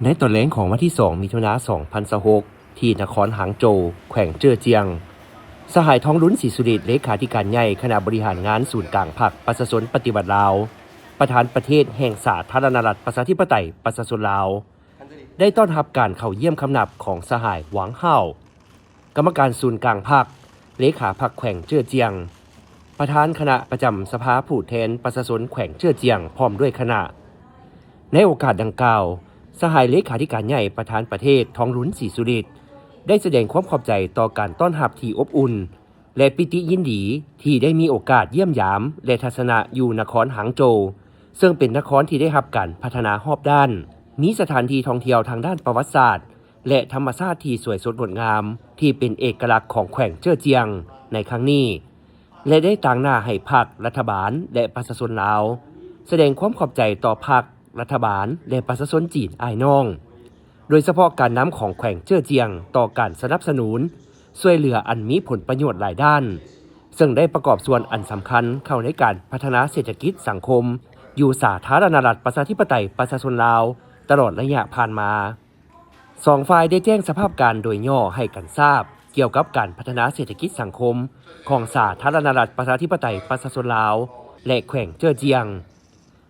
ໃນຕອນແລງຂອງວັນທີສອງ ມິຖຸນາ ສອງພັນຊາວຫົກ ທີ່ນະຄອນຫາງໂຈວ ແຂວງເຈີ້ອຈຽງ, ສະຫາຍ ທອງລຸນ ສີສຸລິດ ເລຂາທິການໃຫຍ່ຄະນະບໍລິຫານງານສູນກາງພັກປະຊາຊົນປະຕິວັດລາວ, ປະທານປະເທດແຫ່ງສາທາລະນະລັດ ປະຊາທິປະໄຕ ປະຊາຊົນລາວ, ໄດ້ຕ້ອນຮັບການເຂົ້າຢ້ຽມຄຳນັບຂອງສະຫາຍ ຫວັງ ຫ້າວ ກຳມະການສູນກາງພັກ, ເລຂາພັກແຂວງເຈີ້ອຈຽງ, ປະທານຄະນະປະຈຳສະພາຜູ້ແທນປະຊາຊົນແຂວງເຈີ້ອຈຽງ ພ້ອມດ້ວຍຄະນະ. ໃນໂອກາດດັ່ງກ່າວ, ສະຫາຍເລຂາທິການໃຫຍ່ປະທານປະເທດ ທອງລຸນ ສີສຸລິດ ໄດ້ສະແດງຄວາມຂອບໃຈຕໍ່ການຕ້ອນຮັບທີ່ອົບອຸ່ນ ແລະ ປີຕິຍິນດີທີ່ໄດ້ມີໂອກາດຢ້ຽມຢາມ ແລະ ທັດສະນະຢູ່ນະຄອນຫາງໂຈວ, ເຊິ່ງເປັນນະຄອນທີ່ໄດ້ຮັບການພັດທະນາຮອບດ້ານ, ມີສະຖານທີ່ທ່ອງທ່ຽວທາງດ້ານປະຫວັດສາດ ແລະ ທຳມະຊາດທີ່ສວຍສົດງົດງາມ ທີ່ເປັນເອກະລັກຂອງແຂວງເຈີ້ອຈຽງໃນຄັ້ງນີ້ ແລະ ໄດ້ຕາງໜ້າໃຫ້ພັກ, ລັດຖະບານ ແລະ ປະຊາຊົນລາວ ສະແດງຄວາມຂອບໃຈຕໍ່ພັກ, ລັດຖະບານ ແລະ ປະຊາຊົນຈີນອ້າຍນ້ອງ, ໂດຍສະເພາະການນຳຂອງແຂວງເຈີ້ອຈຽງຕໍ່ການສະໜັບສະໜູນ ຊ່ວຍເຫຼືອອັນມີຜົນປະໂຫຍດຫຼາຍດ້ານ, ເຊິ່ງໄດ້ປະກອບສ່ວນອັນສຳຄັນເຂົ້າໃນການພັດທະນາເສດຖະກິດສັງຄົມຢູ່ສາທາລະນະລັດ ປະຊາທິປະໄຕ ປະຊາຊົນລາວ ຕະຫຼອດໄລຍະຜ່ານມາ. ສອງຝ່າຍໄດ້ແຈ້ງສະພາບການໂດຍຫຍໍ້ໃຫ້ກັນຊາບ ກ່ຽວກັບການພັດທະນາເສດຖະກິດສັງຄົມຂອງສາທາລະນະລັດ ປະຊາທິປະໄຕ ປະຊາຊົນລາວ ແລະ ແຂວງເຈີ້ອຈຽງ,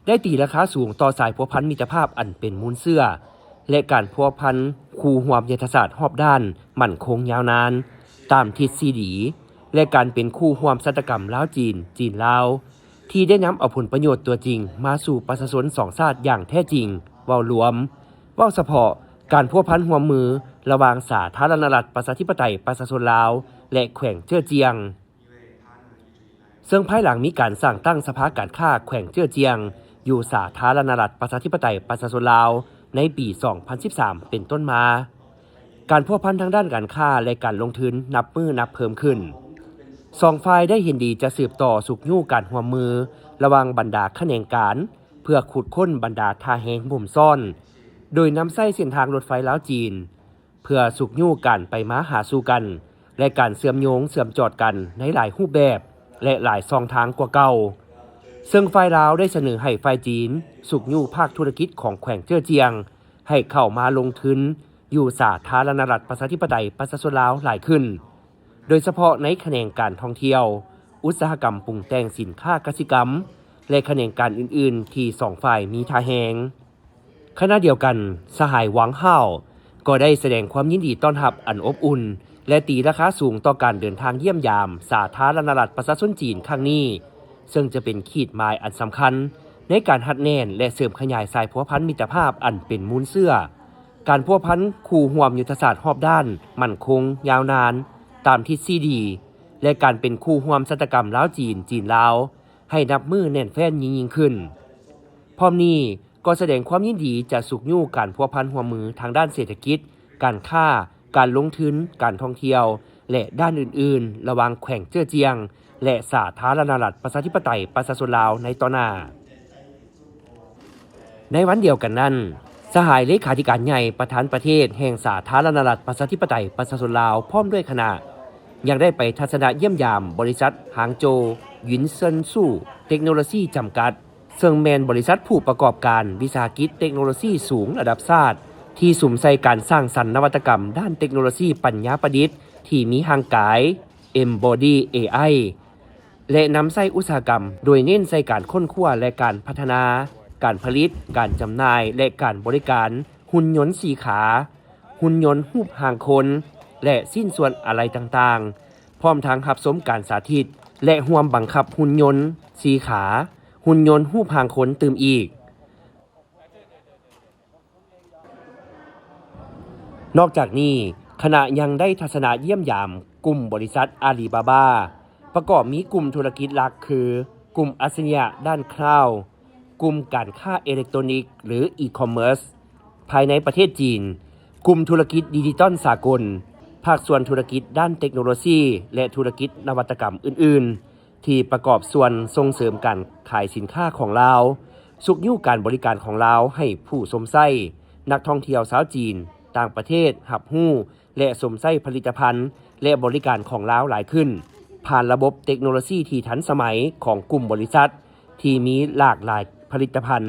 ໄດ້ຕີລາຄາສູງຕໍ່ສາຍພົວພັນມິດຕະພາບອັນເປັນມູນເຊື້ອ ແລະ ການພົວພັນຄູ່ຮ່ວມຍຸດທະສາດຮອບດ້ານໝັ້ນຄົງຍາວນານ ຕາມທິດສີ່ດີ ແລະ ການເປັນຄູ່ຮ່ວມຊະຕາກຳລາວ-ຈີນ, ຈີນ-ລາວ ທີ່ໄດ້ນຳເອົາຜົນປະໂຫຍດຕົວຈິງມາສູ່ປະຊາຊົນສອງຊາດຢ່າງແທ້ຈິງ. ເວົ້າລວມ, ເວົ້າສະເພາະ, ການພົວພັນຮ່ວມມືລະຫວ່າງສາທາລະນະລັດ ປະຊາທິປະໄຕ ປະຊາຊົນລາວ ແລະ ແຂວງເຈີ້ອຈຽງ, ເຊິ່ງພາຍຫຼັງມີການສ້າງຕັ້ງສະພາການຄ້າແຂວງເຈີ້ອຈຽງ ຢູ່ສາທາລະນະລັດ ປະຊາທິປະໄຕ ປະຊາຊົນລາວ ໃນປີສອງພັນສິບສາມເປັນຕົ້ນມາ, ການພົວພັນທາງດ້ານການຄ້າ ແລະ ການລົງທຶນນັບມື້ນັບເພີ່ມຂຶ້ນ. ສອງຝ່າຍໄດ້ເຫັນດີຈະສືບຕໍ່ຊຸກຍູ້ການຮ່ວມມືລະຫວ່າງບັນດາຂະແໜງການ ເພື່ອຂຸດຄົ້ນບັນດາທ່າແຮງບົ່ມຊ້ອນ, ໂດຍນຳໃຊ້ເສັ້ນທາງລົດໄຟລາວ-ຈີນ ເພື່ອຊຸກຍູ້ການໄປມາຫາສູ່ກັນ ແລະ ການເຊື່ອມໂຍງເຊື່ອມຈອດກັນໃນຫຼາຍຮູບແບບ ແລະ ຫຼາຍຊ່ອງທາງກວ່າເກົ່າ, ເຊິ່ງຝ່າຍລາວໄດ້ສະເໜີໃຫ້ຝ່າຍຈີນຊຸກຍູ້ພາກທຸລະກິດຂອງແຂວງເຈີ້ອຈຽງ ໃຫ້ເຂົ້າມາລົງທຶນຢູ່ສາທາລະນະລັດ ປະຊາທິປະໄຕ ປະຊາຊົນລາວຫຼາຍຂຶ້ນ, ໂດຍສະເພາະໃນຂະແໜງການທ່ອງທ່ຽວ, ອຸດສາຫະກຳປຸງແຕ່ງສິນຄ້າກະສິກຳ ແລະ ຂະແໜງການອື່ນໆ ທີ່ສອງຝ່າຍມີທ່າແຮງ. ຂະນະດຽວກັນ, ສະຫາຍ ຫວັງ ຫ້າວ ກໍໄດ້ສະແດງຄວາມຍິນດີຕ້ອນຮັບອັນອົບອຸ່ນ ແລະ ຕີລາຄາສູງຕໍ່ການເດີນທາງຢ້ຽມຢາມສາທາລະນະລັດປະຊາຊົນຈີນຄັ້ງນີ້, ເຊິ່ງຈະເປັນຂີດໝາຍອັນສຳຄັນໃນການຮັດແໜ້ນ ແລະ ເສີມຂະຫຍາຍສາຍພົວພັນມິດຕະພາບອັນເປັນມູນເຊື້ອ, ການພົວພັນຄູ່ຮ່ວມຍຸດທະສາດຮອບດ້ານໝັ້ນຄົງຍາວນານຕາມທິດສີ່ດີ ແລະ ການເປັນຄູ່ຮ່ວມຊະຕາກຳລາວ-ຈີນ, ຈີນ-ລາວ ໃຫ້ນັບມື້ແໜ້ນແຟ້ນຍິ່ງໆຂຶ້ນ. ພ້ອມນີ້ກໍສະແດງຄວາມຍິນດີຈະຊຸກຍູ້ການພົວພັນຮ່ວມມືທາງດ້ານເສດຖະກິດ, ການຄ້າ, ການລົງທຶນ, ການທ່ອງທ່ຽວ ແລະ ດ້ານອື່ນໆ ລະຫວ່າງແຂວງເຈີ້ອຈຽງ ແລະ ສາທາລະນະລັດ ປະຊາທິປະໄຕ ປະຊາຊົນລາວ ໃນຕໍ່ໜ້າ. ໃນວັນດຽວກັນນັ້ນ, ສະຫາຍເລຂາທິການໃຫຍ່ປະທານປະເທດແຫ່ງສາທາລະນະລັດ ປະຊາທິປະໄຕ ປະຊາຊົນລາວ ພ້ອມດ້ວຍຄະນະ ຍັງໄດ້ໄປທັດສະນະຢ້ຽມຢາມບໍລິສັດ ຫາງໂຈວ ຫວິນເຊິນຊູ ເຕັກໂນໂລຊີ ຈຳກັດ, ເຊິ່ງແມ່ນບໍລິສັດຜູ້ປະກອບການວິສາຫະກິດເຕັກໂນໂລຊີສູງລະດັບຊາດ ທີ່ສຸມໃສ່ການສ້າງສັນນະວັດຕະກຳດ້ານເຕັກໂນໂລຊີປັນຍາປະດິດທີ່ມີຮ່າງກາຍ Embody ເອໄອ ແລະ ນຳໃຊ້ອຸດສາຫະກຳ ໂດຍເນັ້ນໃສ່ການຄົ້ນຄວ້າ ແລະ ການພັດທະນາ, ການຜະລິດ, ການຈຳໜ່າຍ ແລະ ການບໍລິການຫຸ່ນຍົນສີ່ຂາ, ຫຸ່ນຍົນຮູບຮ່າງຄົນ ແລະ ຊິ້ນສ່ວນອາໄລຕ່າງໆ, ພ້ອມທັງຮັບຊົມການສາທິດ ແລະ ຮ່ວມບັງຄັບຫຸ່ນຍົນສີ່ຂາ, ຫຸ່ນຍົນຮູບຮ່າງຄົນຕື່ມອີກ. ນອກຈາກນີ້, ຄະນະຍັງໄດ້ທັດສະນະຢ້ຽມຢາມກຸ່ມບໍລິສັດອາລີບາບາ, ປະກອບມີກຸ່ມທຸລະກິດຫຼັກຄື ກຸ່ມອັດສະລິຍະດ້ານຄລາວ, ກຸ່ມການຄ້າເອເລັກໂຕນິກ ຫຼື ອີຄອມເມີສ ພາຍໃນປະເທດຈີນ, ກຸ່ມທຸລະກິດດິຈິຕອນສາກົນ, ພາກສ່ວນທຸລະກິດດ້ານເຕັກໂນໂລຊີ ແລະ ທຸລະກິດນະວັດຕະກຳອື່ນໆ ທີ່ປະກອບສ່ວນສົ່ງເສີມການຂາຍສິນຄ້າຂອງລາວ, ຊຸກຍູ້ການບໍລິການຂອງລາວໃຫ້ຜູ້ຊົມໃຊ້, ນັກທ່ອງທ່ຽວຊາວຈີນ, ຕ່າງປະເທດ ຮັບຮູ້ ແລະ ຊົມໃຊ້ຜະລິດຕະພັນ ແລະ ບໍລິການຂອງລາວຫຼາຍຂຶ້ນ ຜ່ານລະບົບເຕັກໂນໂລຊີທີ່ທັນສະໄໝຂອງກຸ່ມບໍລິສັດທີ່ມີຫຼາກຫຼາຍຜະລິດຕະພັນ.